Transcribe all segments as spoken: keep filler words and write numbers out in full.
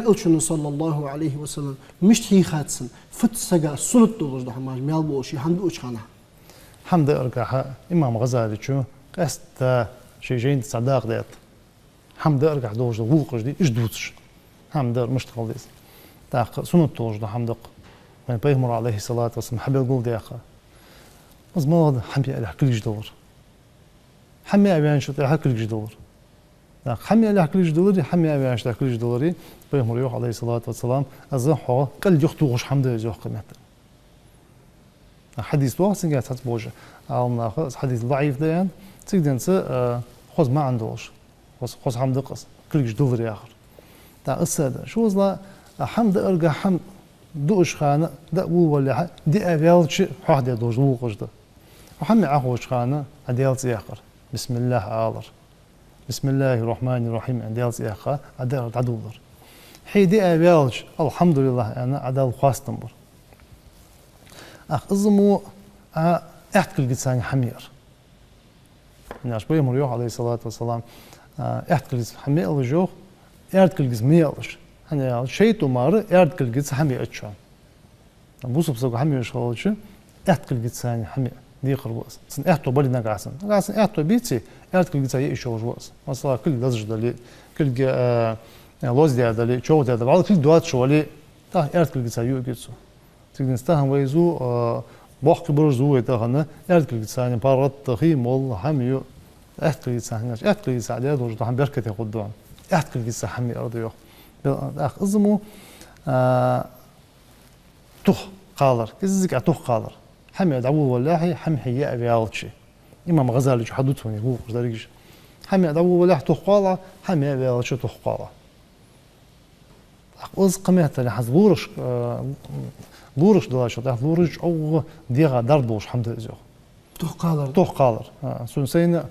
Элчано, саллаллахӀу Ӏалайхи ва саллам, мишта хьийхад цунна, фуд сага суннат долаш дола хӀамаш, маьл болаш, хӀама дуача хана? ХӀама дааргахьа имам ГӀазаличо къаьстта ший жайна тӀа цхьа дакъа даьд. ХӀама дааргахьа долаш дола гӀулакхаш да уж дувцаш. ХӀама даар мишта хила деза. ТӀаккха суннат долаш дола хӀама да-кх. Вай пайхамара, Ӏалайхи ссалату вассалам, хьабелгалдаьккха. Из малагӀа да? ХӀама яалехьа кулгаш далар. ХӀама яа ваьнначул тӀехьагӀа кулгаш далар. ТӀаккха хӀама яалехьа кулгаш далари, хӀама яа ваьнначул тӀехьагӀа кулгаш далари, пайхамара йоах, Ӏалайхи ссалату вассалам, из хьога кӀал юхатохаш хӀама да из, йоах, кхы меттел. Хьадис доагӀа цунга цхьацца болча Ӏаламнаха, из хьадис даӀиф да аьнна, цига денз, а, хоза маӀан долаш. Хоза, хоза хӀама да-кх из, кулгаш далар яхар. ТӀаккха из да. Шозза а хӀама дааргахьа хӀама дуача хана, даа волавалалехьа, диа ваьлча хьоахадаь долаш дола гӀулакхаш да. Хьо хӀама яа Ӏоховча хана Ӏа Даьла цӀи яьккхар, бисмиллахӀ алар. بسم الله الرحمن الرحيم аьнна Даьла цӀи яьккха, Ӏа даар дӀадувлар. Хьо диа ваьлча, алхьамдулиллахӀ аьнна, Ӏа Далла хоастам бар. ТӀаккха из мо, а, аьтта кулгаца хӀама яар. Наш пайхамара йоах, Ӏалайхи ссалату вассалам, а, аьтта кулгаца хӀама яалаш, йоах, аьрда кулгаца ма яалаш. ХӀана аьлча, шайтӀо мара аьрда кулгаца хӀама яац шоана. Бусалба саго хӀама яаш хилча, аьтта кулгаца хӀама яа декхар ва из. Цун аьттув бале нагахьа санна. Нагахьа санна аьттув беце, аьрда кулгаца яа йиш йолаш ва из. Масала, кулг лазаш дале, кулг, э, лоздаь дале, човхадаь дале, вӀалла кулг доацаш вале, тӀаккха аьрда кулгаца юаргья цо. Цига денз тахан вай зу, э, боккхий бараш зу вай тахан, аьрда кулгаца паргӀата хий, молла, хӀама ю, аьтта кулгаца хӀама яа, аьтта кулгаца Ӏа даь долаш дола хӀама беркате хургда хьона. Аьтта кулгаца хӀама яар да йоах. ТӀаккха из мо, а, тух кхалар, кӀеззига тух кхалар. ХӀама яа дӀаволавалалехьа, хӀама хьо яа ваьлча. Имам ГӀазаличо хьадувц вайна гӀулакхаш дерригаш. ХӀама яа дӀаволавалалехьа тух кхоалахь, хӀама яа ваьлча тух кхоалахь. ТӀаккха из кхы меттел хӀанз лораш, э, лораш далачул тӀехьагӀа, лораш чӀоагӀа дегӀа дар долаш хӀама да из, йоах. Тух кхалар. Тух кхалар. А, сона сайна,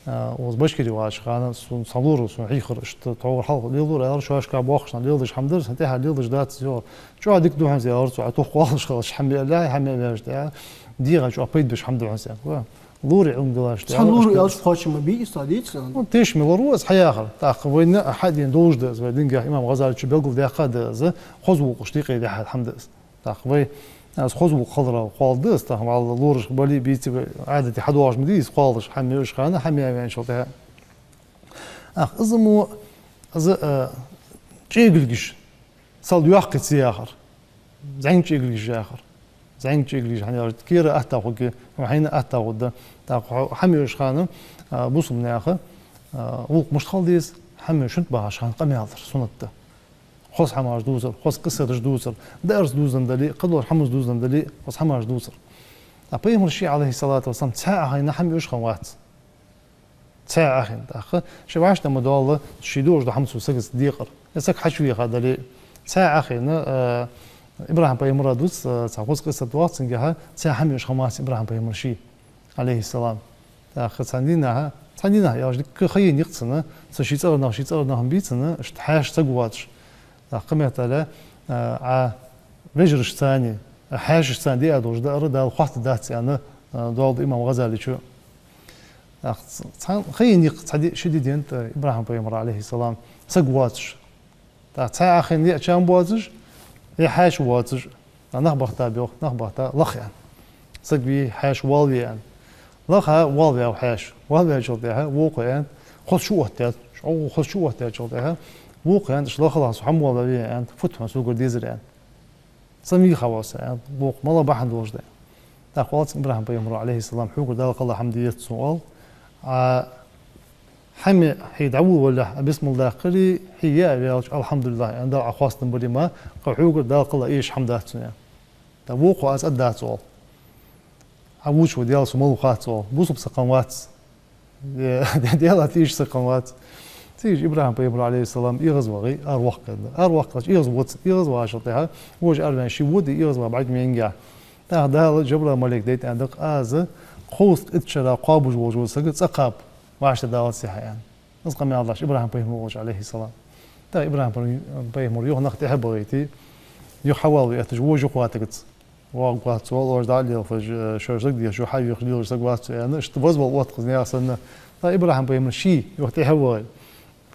а, укхаза Башкире вагӀача хана, сона цхьа лора, сона хьийхар, иштта тхьовра хьалха лелалора, аьлар, шоашка боккхагӀча наха леладеш хӀама дар, сона тӀехьа леладеш дац из, йоах. ЧӀоагӀа дика да хьона из, аьлар цо, Ӏа тух кхоалаш хилча, хӀама яалехьа, хӀама яа ваьлча тӀехьа, дегӀа чӀоагӀа пайда беш хӀама да хьона из, аьлар. Лорий Ӏилма далаш да. Цхьа лора аьлча кхоачам ма бий из, цхьа дийца. Ну, тешаме лора ва из, хьаяхар. ТӀаккха вайна хьадена долаш да из, вай динга имам ГӀазаличо белгалдаьккха да из, хоза гӀулакхашта юкъе дехьа хӀама да из. ТӀаккха вай, из хоза гӀулакх хилара кхоалаш да из, тахан вӀалла лорашка бале а, беце а, Ӏадате хьадоагӀаш ма дий из кхоалаш, хӀама яаш хана, хӀама яа ваьнначул тӀехьагӀа. ТӀаккха из мо, из, э, чӀегилгаш, сел йоаккхий ца яхар. ЗӀамига чӀегилгаш яхар. ЗӀамига чӀегилгаш, хӀана аьлча, кера атта хургья, хьайна атта хургда. ТӀаккха хьо хӀама яаш хана, а, бусалба наха, а, гӀулакх мишта хила деза, хӀама яа шунт бахаш хана къамаьл дар, суннат да. Хоза хӀамаш дувцар, хоза къиссаташ дувцар, даарца дувзаденна дале, кхыдолча хӀамаца дувзаденна дале, хоза хӀамаш дувцар. А пайхамар ше, Ӏалайхи ссалату вассалам, цхьаь Ӏа хайна хӀама яаш хиннавац. Цхьаь Ӏа хайна, тӀаккха ше вӀаштӀехьа ма доалла, ше дуаш дола хӀама цу сагаца декъар. Е саг хьачувеха дале, цхьаь Ӏа хайна, э, ИбрахӀим пайхамара дувц, э, цхьа хоза къиссат доагӀа цунгахьа, цхьаь хӀама яаш хиннавац ИбрахӀим пайхамар ше, Ӏалайхи ссалам. ТӀаккха цхьан дийнахьа, цхьан дийнахьа яхаш дика ха йиъ-никъ цунна, цу ший цӀагӀарча нах, ший цӀагӀарча наха бий цунна, иштта хьаьша саг воацаш. ТӀаккха кхы меттел, э, Ӏа вежарашца, хьаьшашца диа долаш даар Дала хоаттаргдац аьнна, э, доаладу имам ГӀазаличо. ТӀаккха цхьан ха йиъ-никъ, цхьа ди, ши ди денз, э, ИбрахӀим пайхамар, Ӏалайхи ссалам, саг воацаш. ТӀаккха цхьаь Ӏа хайна е чам боацаш, е хьаьша воацаш. ТӀаккха нах бахийта, йоах, нах бахийта, лаха аьнна. Саг вий, хьаьша воалаве аьнна. Лаха воалаваьв хьаьша. Воалаваьчул тӀехьагӀа вокхо аьннад, хоза шу оттадаьд, чӀоагӀа хоза шу оттадаьчул тӀехьагӀа, вокхо аьннад, иштта лаха-лаха со хӀама воалаваьв аьннад, фуд хьона согара дезар аьнна. Цамий хьавоса, аьнна, вокхо, малагӀа бахьан долаш да. ТӀаккха оал цунга ИбрахӀим пайхамара, Ӏалайхи ссалам, хьогара Дала кхелла хӀама дезац сона, оал, Ӏа хӀама яа хьо дӀаволавалалехьа, Ӏа бисмилла даккхари, хьо яа ваьлча, алхьамдулиллахӀ аьнна, Далла Ӏа хоастам бари мара, кхы хьогара Дала кхелла эшаш хӀама дац сона, аьнна. ТӀаккха вокхо, аз аргдац, оал. Ӏа вувцаш вола Даьла сона малав хац, оал. Бусалба саг хиннавац. Э, Даьлах тешаш саг хиннавац. Цига ИбрахӀим пайхамар, Ӏалайхи ссалам, эгӀазвахе, араваккха аьнна. Араваккхача эгӀазвац, эгӀазвахачул тӀехьагӀа, вож араваьнна ше вода, эгӀазваха бӀарга ма яьннагӀа. ТӀаккха Дала Джабраил малайк дайта аьннад-кх, аз кховзткъа итт шера кхоабаш волаш вола саг цӀа кхаба, вӀаштӀехьадалац хьо, аьнна. Из къамаьл даьд ИбрахӀим пайхамара волча, Ӏалайхи ссалам. ТӀаккха ИбрахӀим пай-, пайхамар юха нах тӀехьабахийта, юха хьавоалаве аьттача, вож юха ватагац. ВоагӀаргвац, оал, вож дӀа а лелхаш, э, шоаш саг дехаш, юха хьавехаш лелаш саг вац со, аьнна, иштта вазвала оттадаьд из наьха санна. ТӀаккха ИбрахӀим пайхамар ше юха тӀехьавахе,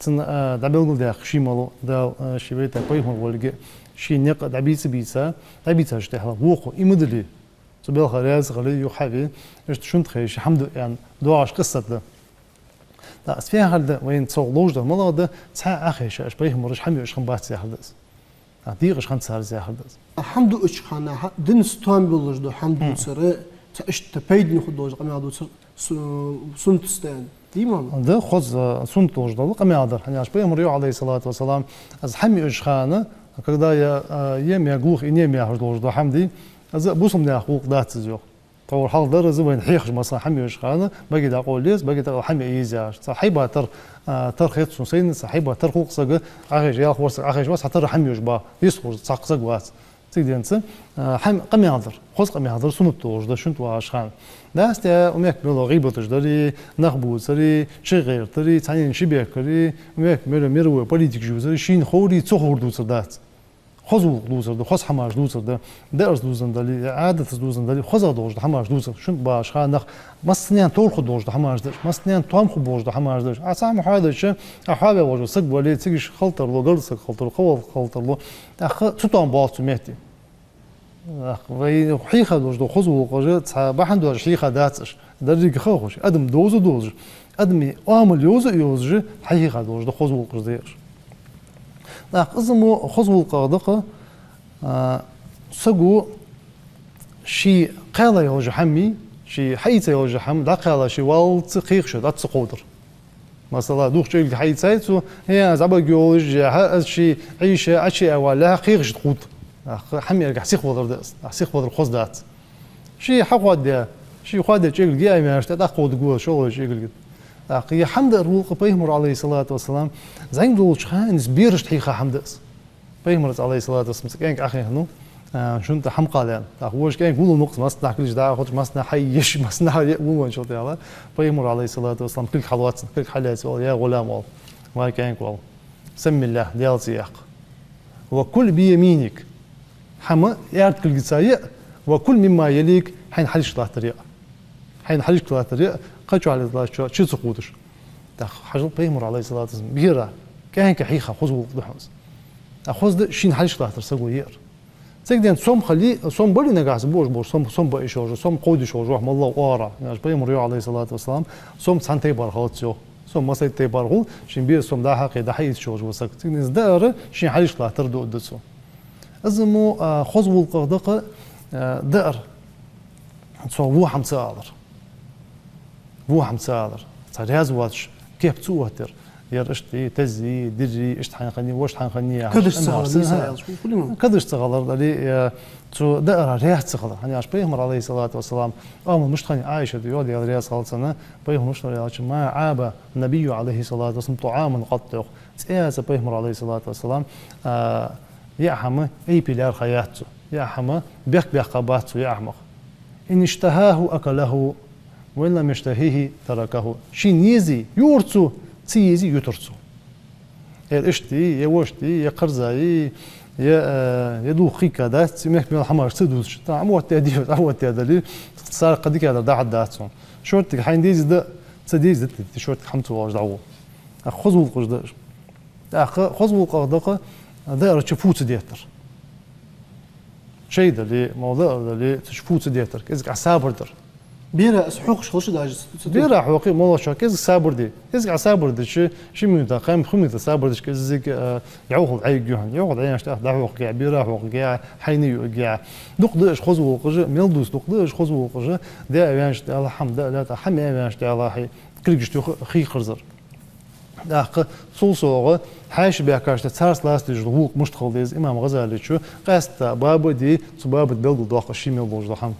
Цун, а, дӀабелгалдаьккха ший малав Дала, а, ший вайта пайхамар волга, ший никъ дӀабийца-бийца, дӀабийцачул тӀехьагӀа вокхо, из ма диллий, цу балха раьза хиле, юха хьаве, иштта шунта хайша хӀама ду аьнна доагӀаш къиссат да. ТӀаккха из фу яхар да, вайна цох ловш дар малагӀа да, цхьа Ӏохайша, уж пайхамараш хӀама юаш хиннабац яхар да из. А, декъаш хиннад цар из яхар да из. ХӀама дуача хана, хьа-, динца тоам болаш дола хӀама дувцар, цхьа иштта пайдане хургдолаш къамаьл дувцар, су-, суннат да аьнна. Дий ма? Да, хоза, суннат долаш дола къамаьл дар. ХӀана аьлча пайхамара йоах, عليه الصلاة والسلام, аз хӀама юача хана, когда я, а, ем я глух и нем яхаш долаш дола хӀама дий, из бусалба наьха гӀулакх дац из йоах. Тховра хьалха дар из вайна хьехаш, масала, хӀама юача хана, баге дӀакъовла еза, баге тӀакъовла хӀама е еза яхаш. Цхьа хьайба тара, а, тара хет сона сайна, цхьа хьайба тара хул-кх сага, Ӏохайша, ялх ворхӀ саг Ӏохайша вац, цхьатарра хӀама юаш ба, йистхургда, цхьаккха саг вац. Цига денз, а, хӀама къамаьл дар, хоза къамаьл дар, суннат долаш да шунта вагӀаш хана. Дац те, укх мехка мел дола гӀийбаташ дари, нах бувцари, ши гӀертари, цхьаннена ши бехкари, укх мехка мел дола мировой политика жувзари, шийна ховре, ца ховре дувцар дац. Хоза гӀулакх дувцар да, хоза хӀамаш дувцар да, даарца дувзадале, Ӏадатаца дувзадале, хоза долаш дола хӀамаш дувцар. Шунта багӀаш хана нах массанена товр хургдолаш дола хӀамаш да уж, массанена тоам хургболаш дола хӀамаш да уж. Ӏа цхьа хӀама хьоадаьча, Ӏа хьоаваь волча сага вале, цига уж хала тарлу, гаргара саг хала тарлу, кхывола хала тарлу, тӀаккха цу тоам болх цу метте. Вай хьийха долаш дола хоза гӀулакхаш цхьа бахьан долаш хьийха дац уж. Деррига ха а ховш, адам довза а довзаш, адама оамал йовза а йовзаш, хьахьийха долаш дола хоза гӀулакхаш да уж. ТӀаккха из мо хоза гӀулакхех да-кх, а, саго ший кхаьла йолаш йола хӀама, ший хьаийца йолаш йола хӀама, дӀакхаьла ше валлалца кхехаш, дӀа ца кховдар. Масала, дукха чӀегилг хьаийцай цо, э, аз зӀамига йолаш я, хьа, аз ший Ӏийша, Ӏочу а валлалца кхехаш хургда. ТӀаккха хӀама яргахьа сихвалар да из, тӀаккха сихвалар хоза дац. Ше хьахоадаь, ше хоадаь чӀегилг яа ваьннача, тӀаккха кховдаргва шоллагӀча чӀегилга. ТӀаккха из хӀама даар вулкъа пайхамара, عليه الصلاة والسلام, зӀамига долча хана из берашта хьийха хӀама да из. Пайхамарца, عليه الصلاة والسلام, цхьа кӀаьнк Ӏохайна, а, шунта хӀама кхаллан. ТӀаккха вож кӀаьнк гуллу мукъа, массанахьа кулгаш дӀаӀохоташ, массанахьа хьайеш, массанахьа е вувланчул тӀехьагӀа. Пайхамара, عليه الصلاة والسلام, кулг хьалоац цун, кулг хьаллаьца оал: «يا غلام, — оал, — вай кӀаьнк, — оал, — سم الله, Даьлаца яккха. وكل بيمينك, хӀама аьрда кулгаца е, وكل مما يليك, хьайна хьалхашка латтар е. Хьайна хьалхашка латтар е, кхычахьа латтар чу ца кхувдаш». ТӀаккха хьажал, пайхамара, عليه الصلاة والسلام, бера кӀаьнка хьийха хоза гӀулакх да хьона из. А хоза да шийна хьалхашка латтар саго яар. Цига денз сом хиле, сом бале нагахьа санна буаш болаш, сом, сом ба йиш йолаш, сом кховда йиш йолаш, вахь малла оара. Яхаш пайхамара йоах, عليه الصلاة والسلام, сом цхьан тайпара хилац йоах. Сом массайтта тайпара хул, шийна беза сом дӀа-хьа кхийна дӀа-хьа ийца йолаш вола саг. Цига денз даар шийна хьалхашка латтар дуаргда цо. Из мо, а, хоза гӀулакхех да-кх, а, даар цох во хӀама ца алар. Во хӀама ца алар. Цхьа раьза воацаш кеп ца оттаяр. Ер иштта теззи, дирри, иштта хьайна хиннай, вешта хьайна хиннай яхаш. Кадаш ца хилар, нийса аьлча, хулима? Кадаш ца хилар, дале, э, цу даара раьза ца хилар. ХӀана аьлча пайхамара, عليه الصلاة والسلام, амма мишта хиннай, Ӏайшата йоах, Даьла раьза хилва цунна, пайхамара мишта хиннав аьлча: «ما عاب النبي, عليه الصلاة والسلام, طعاما قط», йоах. ЦӀаьхха пайхамара, عليه الصلاة والسلام, а, яа хӀама айпилаьрхӀа яц цо. Яа хӀама бехк баьккха бац цо яа хӀамах. «إن اشتهاه أكله وإن لم يشتهه تركه». Шийна езий, юар цо, ца езий, ютар цо. Ер иштта, е вешта, е кхарза, е, е, э, е дулх кхийка дац, цу мехка мел хӀамаш ца дувцаш. ТӀаккха Ӏооттадаь дий, Ӏооттадаь дале, цар кхы дикадар дахьаргдац цунна. Шортига хьайна дезий да, ца дезий да, шортига хӀама ца оалаш дӀагӀо. А хоза гӀулакхаш да уж. ТӀаккха хоза гӀулакхех да-кх даар чу фу ца деттар. Чай дале, мала даар дале, цу чу фу ца деттар, кӀезига Ӏа сабар дар. Бера из хьокхаш хилча даже ца, ца... Бера хьокхе, моллагӀчоа кӀезига сабар де. КӀезига Ӏа сабар дича, ши минута, кхаь минута сабар дича, кӀезига, а, йӀовхал Ӏайг юхан. ЙӀовхал Ӏайнача тӀехьа дӀахьокхаргья, бера хьокхаргья, хьайна юаргья. Дукха да уж хоза гӀулакхаш, мел дувца дукха да уж хоза гӀулакхаш, даь ваьннача тӀехьагӀа хӀама даа лаьтта, хӀама яь ваьннача тӀехьагӀа хьай кулгашта юха хий хургьязар. ТӀаккха цул совгӀа хьаьша баьхкача царца лаца дезаш дола гӀулакх мишта хила деза, имам ГӀазалечо къаьстта баба а дий, цу баба тӀа белгалдоаккх ший мел долаш дола хӀама.